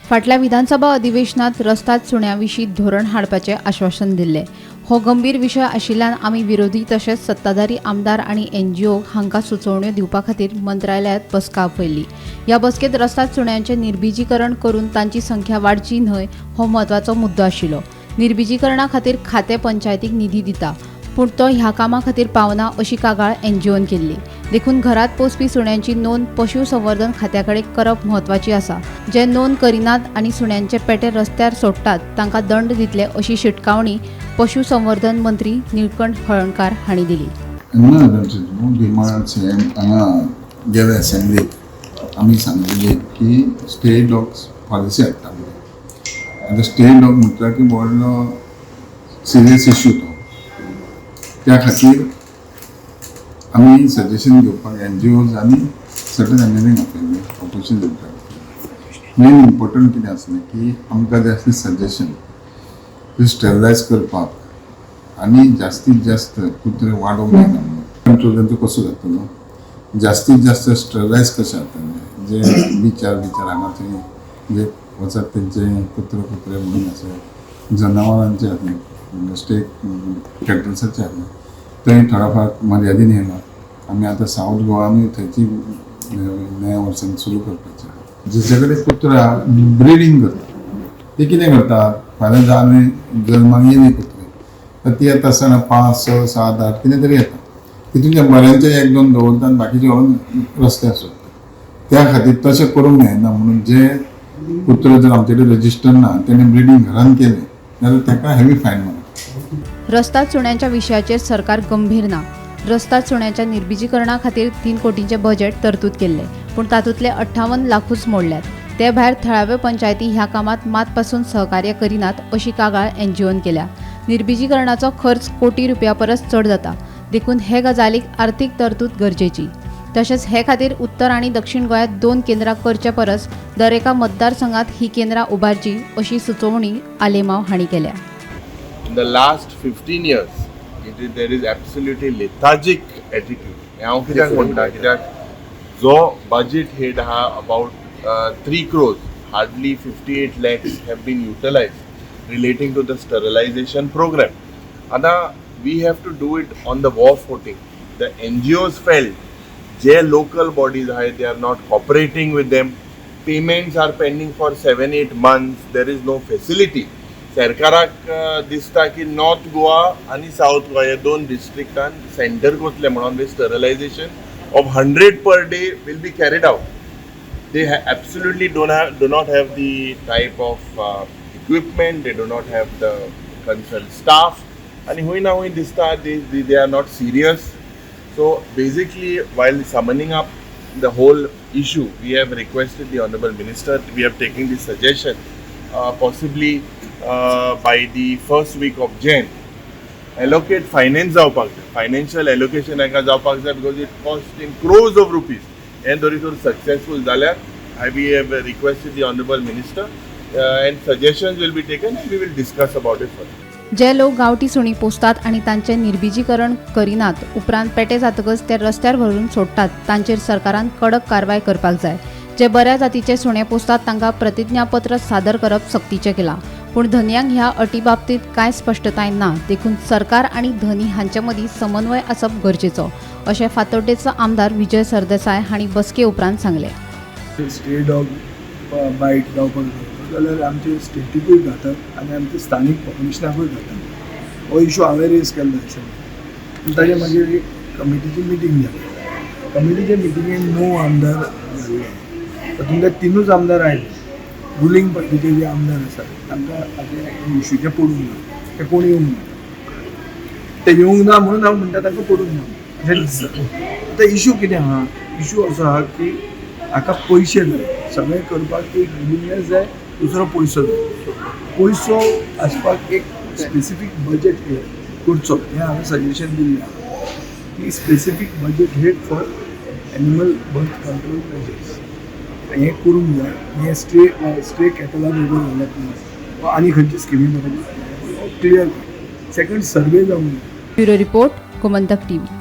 फाटल्या विधानसभा अधिवेशनात रस्ताद सुण्यां विशीं धोरण हाडपाचें आश्वासन दिल्लें. हो गंभीर विशय आशिल्ल्यान आमी विरोधी तशेंच सत्ताधारी आमदार आनी एनजीओ हांकां सुचोवण्यो दिवपा खातीर मंत्रालयांत बसका आपयल्ली. ह्या बसकेंत रस्ताद सुण्यांचें निर्बिजीकरण करून तांची संख्या वाडची न्हय हो म्हत्वाचो मुद्दो आशिल्लो. निर्बिजीकरणा खातीर खातें पंचायतीक निधी दिता, पूण तो ह्या कामा खातीर पावना अशी कागाळ एनजीओन केल्ली. देखून घरात पोसपी सुण्यांची नोंद पशुसंवर्धन खात्या कडेन करप म्हत्वाची आसा. जे नोंद करिनात आनी सुण्यांचे पेटे रस्त्यार सोडटात तांकां दंड दितले अशी शिटकावणी पशुसंवर्धन मंत्री निळकंठ हळर्णकार हांणी दिली. ना, भीमा हांगा गेले असेंब्लीक आमी सांगलेली की स्ट्रे डॉग्स पॉलिसी हाडटा म्हणून. आतां स्ट्रे डॉग म्हटल्यार की व्हडलो सिरियस इश्यू तो. त्या खातीर आमी सजेशन घेवपाक एनजीओज आनी सर्टन एम एल आपयल्ले, ऑपोजिशन लिडराक. मेन इम्पोर्टंट कितें आसलें की आमकां जाय आसलें सजेशन ते स्टरलायज करपाक आनी जास्तीत जास्त कुत्रे वाडोवंक जायना म्हणून. कंट्रोल तांचो कसो जातलो, जास्तीत जास्त स्टरलायज कशें जातलें, जे बिचार बिचार हांगा थंय जे वचत तेंचे कुत्रे कुत्रे म्हणून अशें जनावरांचे आसलें, स्ट्रे कॅटल्साचे आसलें, थंय थोडो फार मर्यादीन येयला. आमी आतां सावथ गोवानूय थंयची नव्या वर्सान सुरू करपाचें आहा. जेचे कडेन कुत्रो आहा, ब्रिडींग करता, ते कितें करतात, फाल्यां जावन जल्माक येयली कुत्रे तर ती येता आसतना पांच, स, सात, आठ कितें तरी येता. तितून बऱ्यांचे एक दोन दवरता आनी बाकीचे व्हरून रस्त्यार सोडटा. त्या खातीर तशें करूंक जायना म्हणून जे कुत्रो जर आमचे कडेन रजिस्टर ना, तेणे ब्रिडींग घरान केलें जाल्यार ताका हेवी फायन मारता. रस्ताद सुण्यांच्या विशयाचेर सरकार गंभीर ना. रस्ताद सुण्यांच्या निर्बिजीकरणा खातीर 3 कोटींचे बजेट तरतूद केल्ले, पूण तातूंतले 58 लाखूच मोडल्यात. ते भायर थळाव्यो पंचायती ह्या कामात मात पासून सहकार्य करिनात अशी कागाळ एनजीओन केल्या. निर्बिजीकरणाचो खर्च कोटी रुपया परस चड जाता, देखून हे गजालीक आर्थीक तरतूद गरजेची. तशेंच हे खातीर उत्तर आनी दक्षिण गोंयांत दोन केंद्रां करचे परस दरेका मतदारसंघात ही केंद्रां उबारची अशी सुचोवणी आलेमाव हांणी केल्या. In the last 15 years, there is absolutely lethargic attitude. हें हांव कित्याक म्हणटा, कित्याक जो बजेट हेड आहा about 3 crores, hardly 58 lakhs have been utilized relating to the sterilization program. आतां we have to do it on the war footing. The NGOs felt J local bodies आहाय, they are not cooperating with them. Payments are pending for 7-8 months. There is no facility. सरकाराक दिसता की north Goa आनी south Goa ह्या दोन डिस्ट्रिक्टान centre करतले म्हणून sterilization of 100 per day will be carried out. They absolutely don't have do not have the type of equipment. They do not have the concerned staff. आणि हुंय ना हुंय दिसता they are not serious. So basically, while summoning up the whole issue, we have requested the honorable minister, we have taken this suggestion, possibly by the first week of Jan allocate finance जावपाक जाय, financial allocation हाका जावपाक जाय, because it cost in crores of rupees. हें जरी तर successful जाल्यार I we have requested the honorable minister and suggestions will be taken and we will discuss about it further. जे लोक गांवठी सुणीं पोसतात आनी तांचें निर्बिजीकरण करिनात, उपरांत पेटे जातकच ते रस्त्यार व्हरून सोडटात, तांचेर सरकारान कडक कारवाय करपाक जाय. जे बऱ्या जातीचे सुणे पोसतात तांकां प्रतिज्ञापत्र सादर करप सक्तीचें केलां, पूण धनयांक ह्या अटी बाबतींत कांय स्पश्टताय ना. देखून सरकार आनी धनी हांचे मदीं समन्वय आसप गरजेचो अशें फातोड्डेचो आमदार विजय सरदेसाय हांणी बसके उपरांत सांगलें. स्ट्रे डॉग बायट जावपाक जाय जाल्यार आमचे स्टेटीकूय घातक आनी आमचे स्थानीक पॉप्युलेशनाकूय घातक. हो इशू हांवें रेज केल्लो असेंब्लीत, पूण ताजे मागीर एक कमिटीची मिटींग जाली. कमिटीच्या मिटिंगेन णव आमदार जाल्ले, तातूंतले तिनूच आमदार आयले. रुलींग पार्टीचे जे आमदार आसात तांकां हाजें इशूचें पडूंक ना, ते कोण येवंक ना. ते येवंक ना म्हणून हांव म्हणटा तांकां पडूंक ना अशें दिसता. आतां इशू कितें आहा? इशू असो आहा की हाका पयशे जाय. सगळें करपाक एक विलिंगनेस जाय, दुसरो पयसो जाय. पयसो आसपाक एक स्पेसिफीक बजेट हे करचो हें हांवें सजेशन दिल्लें आहा की specific budget head for animal birth control measures हें करूंक जाय. हें स्ट्रे स्ट्रे कॅटला बरोबर जाल्यात न्हय वा आनी खंयची स्किमी बरोबर, क्लियर सेकंड सर्वे जावंक जाय. Bureau report, Gomantak TV.